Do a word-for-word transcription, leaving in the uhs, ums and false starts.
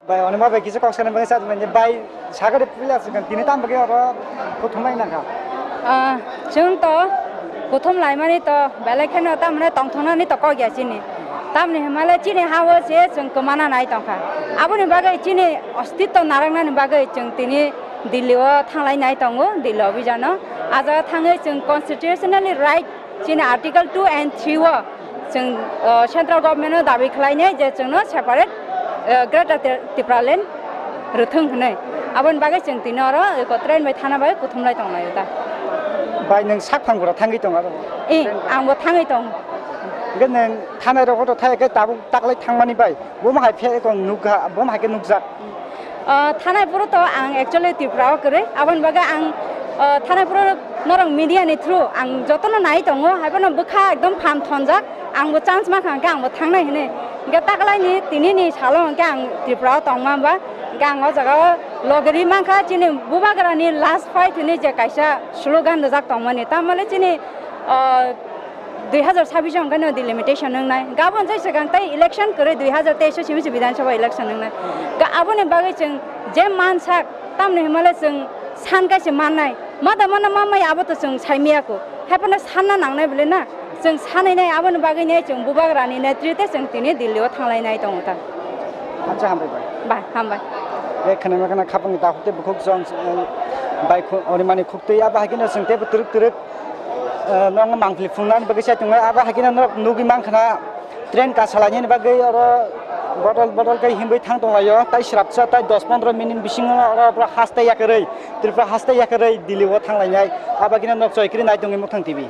Bai, oni ma bai kisa kok sana bagwi sa manya bai sagade pila sing tini tam bagwi oro kuthum lai nangkha. Ah, chwng to kuthum lai mani to belai kheno tamne tongthoknani to kok ya chini. Tamni himale chini ha o se chwng kwmana nai tongkha. Aboni bagwi chini ostitto narwknani bagwi chwng tini Delhi o thanglai nai tongo, Delhi obhijano. Aja thangwi chwng constitutionally right chini Article two and three o chwng, uh, central government no dabi khlainai je chwngno separate, uh, Greater Ti-, Tipraland rwthwng hwnwi. Aboni bagwi chwng tini oro eko train bai thana bai kuthumlai tonglaio ta. Bai, nwng sak phang bura thangwi tong aro? Eh, angbo thangwi tong. Hwnkhe nwng thanai rogo to thai khe tabuk taklai thangmani bai, bo ma hai phe eko nukha, bo ma hai khe nukjak? Ah, thanai phuru to ang actually Tripura o kwrwi, aboni bagwi ang, ah, thanai phuru norok media ni through ang jotono nai tongo, haiphano bwkha ekdom phan thonjak, angbo chance mankha hwnkhe angbo thangnai hwnwi. Hwnkhe taklaini tinini salo hwnkhe ang Tripura o tongma ba, hwnkhe ang o jaga o logeri mankha chini bubagrani last fight hwnwi je kaisa slogan rijak tongmani, tamole chini, ah, dui hazar sabbish o hwnkhe no delimitation wngnai. Gabon jai swkang tei election kwrwi dui hazar teis o simi se Bidhan Sabha election wngnai. Ga-, aboni bagwi chwng je mansak, tamni hwnmale chwng san kaisa mannai. Mada mana mamai abo to chwng saimaya ko. Haiphano sanna nangnai bwle na. Chwng sanai nai aboni bagwi nai chwng bubagrani netrite chwng tini Delhi o thanglai nai tongo ta. Acha hambai bai. Bai, hambai. Be khana ma khana khapang da hokte bukhuk jong, eh, bai khu-, orimani khuktwi abo hakino chwng tebo twrwk twrwk. Eh, nokno mangpili phungnani bagwi sai tongo, abo hai kheno norok nugwi mankha na train kasalainani bagwi oro bodol bodol khe himwi thang tonglaio, tai srapsa tai dos pondro minute bisingo oro borok haste yakarwi, Tripura haste yakarwi Delhi o thanglainai, abo kheno norok choi kwrwi nai tongwi Mukhthang T V.